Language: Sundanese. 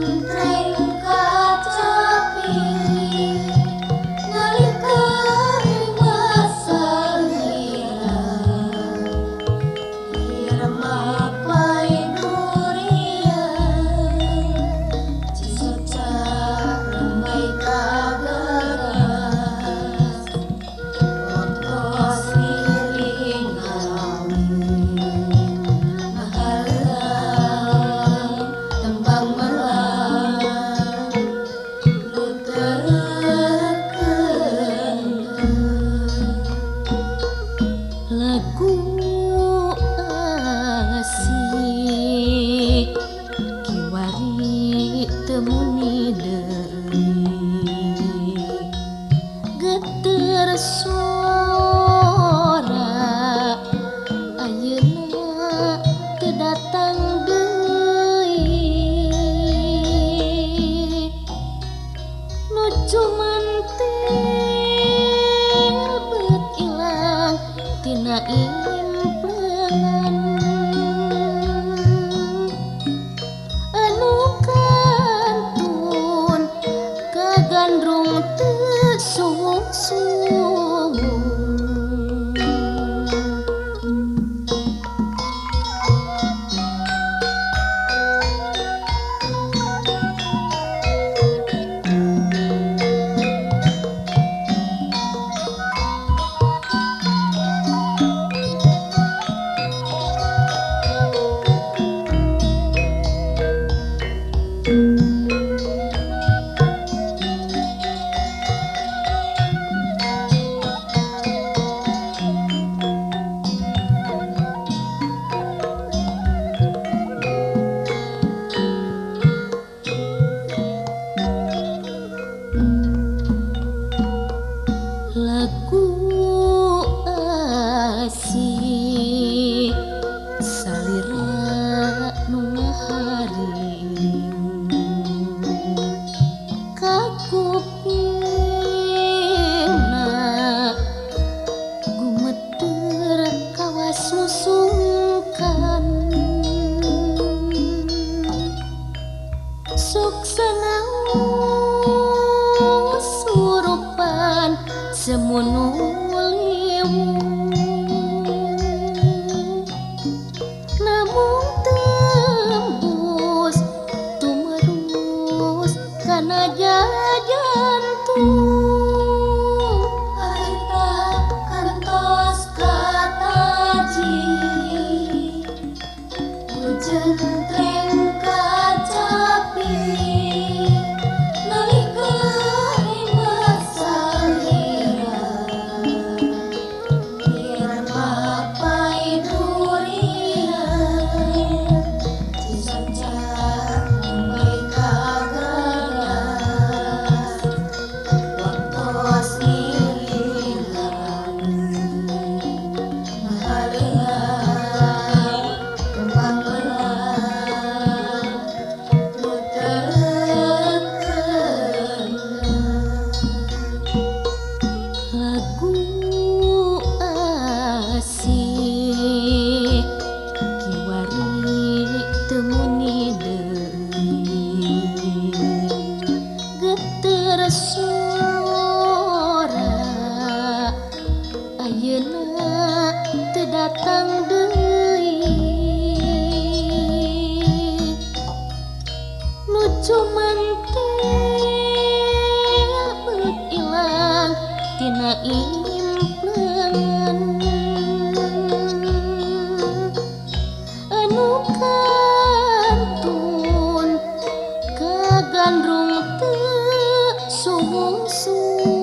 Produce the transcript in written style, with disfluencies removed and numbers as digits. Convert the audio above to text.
Jentreng kacapi nalika salira Irma durian Cisocak lembay kagagas Waktos ngiring ngalamun Mahalang tembang melang Nu teu Lagu asik kiwari teu muni deui geter sora ayeuna teu datang deui nu cumantil beut ilang tina implengan anu kantun kagandrung teu suwung-suwung. Lagu asik salira nu ngaharing ka kupingna gumeter kawas nu sungkan sok sanaos surupan semunu liwung namung tembus tumerus kana jajantung. Harita kantos kataji Jentreng kacapi nalika salira Irma durian Cisocak lembay kagagas Waktos ngiring ngalamun Mahalang tembang melang Nu teu Lagu asik kiwari teu muni deui geter sora ayeuna teu datang deui nu cumantil beut ilang tina implengan anu kantun kagandrung teu suwung-suwung.